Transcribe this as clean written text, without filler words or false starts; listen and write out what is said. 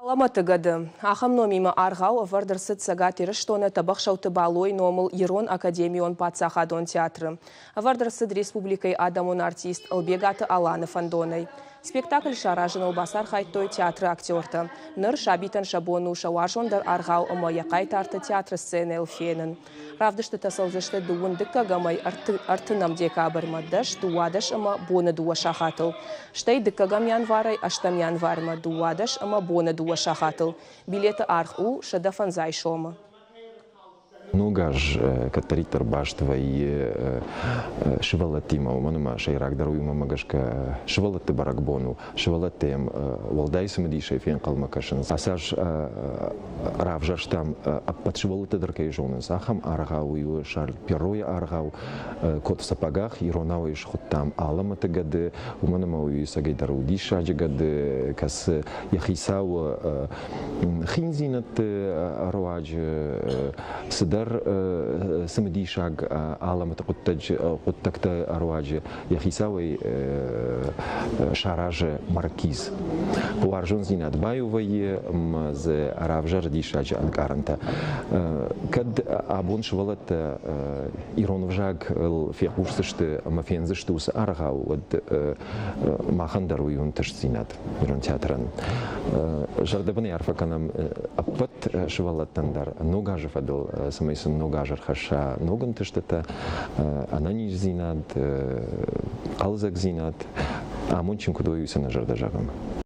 Алӕмӕты гӕды. Ахӕм номимӕ аргъау ӕвӕрд ӕрцыд Цӕгат Ирыстоны Тӕбӕхсӕуты Балойы номыл Ирон академион паддзахадон театры. Ӕвӕрд ӕрцыд республикӕйы адӕмон артист Ӕлбегаты Аланы фӕндонӕй. Спектакль саразыныл бацархайдтой театры актертӕ. Ныр сабитӕн сӕ бон у сӕ уарзондӕр аргъау ӕмӕ йӕ хъайтарты театры сценӕйыл фенын. Равдыстытӕ цӕудзысты дыууын дыккӕгӕмӕй ӕртынӕм декабрмӕ дӕс, 12 ӕмӕ боны дыууӕ сахатыл. Стӕй дыккӕгӕм январӕй ӕстӕм январмӕ 12 ӕмӕ боны дыууӕ сахатыл. Билеты аргъ у 150 сомы. Ног аз кӕддӕриддӕр баст вӕййы сывӕллӕттимӕ, уымӕн ӕмӕ сӕйрагдӕр уый гӕсгӕ сывӕллӕтты бӕрӕгбон у. Сывӕллӕттӕ йӕм уӕлдай цымыдисӕй фенхъӕлмӕ кӕсынц. Ацы аз равзӕрстам, ӕппӕт сывӕллӕттӕ дӕр кӕй зонынц, ахӕм аргъау. Уый у Шарль Перройы аргъау «Кот в сапогах», иронау ӕй схуыдтам «Алӕмӕты гӕды», уымӕн ӕмӕ уый ӕцӕгӕйдӕр у диссаджы гӕды, кӕцы йӕ хицауы хиндзинӕдты руаджы цыдӕр цымыдисаг алӕмӕты хъуыддӕгты руаджы йӕ хицауӕй саразы маркиз. Уарзондзинад баиу вӕййы ӕмӕ дзы равзӕры диссаджы ӕнкъарӕнтӕ. Кӕд абон сывӕллӕттӕ ирон ӕвзагыл фехъусдзысты ӕмӕ фендзысты уыцы аргъау, уӕд махӕн дӕр уый у ӕнтыстдзинад ирон театрӕн. Зӕрдӕбынӕй арфӕ кӕнӕм ӕппӕт сывӕллӕттӕн дӕр Ног азы фӕдыл, цӕмӕй сын Ног аз ӕрхӕсса ног ӕнтыстытӕ, ӕнӕниздзинад, хъӕлдзӕгдзинад, амондджын куыд уой, уый сын нӕ зӕрдӕ зӕгъӕм.